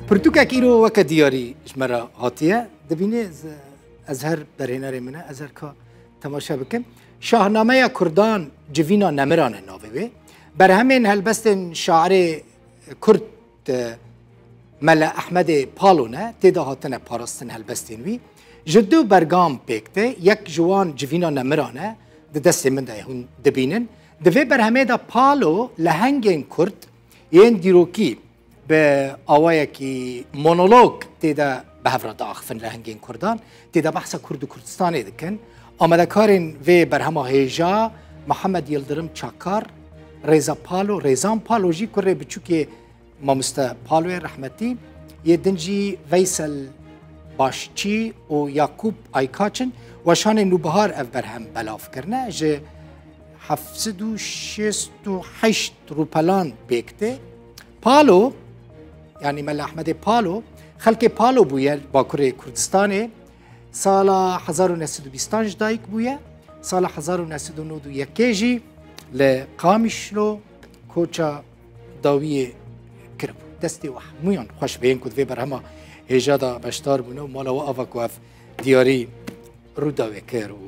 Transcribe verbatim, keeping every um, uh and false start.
Pirtûkek îro weke diyarî ji me re hatiye. Dibînê ez, ez her derhênerê min e, ez her ka temaşe bikim. Şahnameya Kurdan Civîna Nemiran e navê wê. Berhemên helbestên şairê Kurd, e, Mele Ehmedê Palo ne, tê de hatine parastin helbestên wî. Ji du bergam pêk tê, yek ji wan Civîna Nemiran e, di destê min de ye, hûn dibînin. Di vê berhemê de Palo lehengên Kurd yên dîrokî bi awayekî monolog tê de bi hev re diaxivin lehengên Kurdan, tê de behsa Kurd û Kurdistanê dikin. Amadekarên vê berhema hêja Mihemed Yildirim Çakar, Rêza Palo, Rêzan Palo jî kurê biçûkê mamoste Paloyê rehmetî, yê din jî Veysel Başçî û Yakûb Aykaç in. Weşanê Nûbihar ev berhem belav kirine. Ji heft sed û şêst û heşt rûpelan pêk tê. Palo, yanî Mela Ehmedê Palo, xelkê Palo bûye, Bakurê Kurdistanê. Sala hezar û neh sed û bîstan ji dayik bûye. Sala hezar û neh sed û nod û yekê jî li Qamişlo koça dawiyê kiribû. Destê we hemûyan xweş be yên ku di vê berhema hêja de beşdar bûne û mala we ava ku ev diyarî rûdawê kir û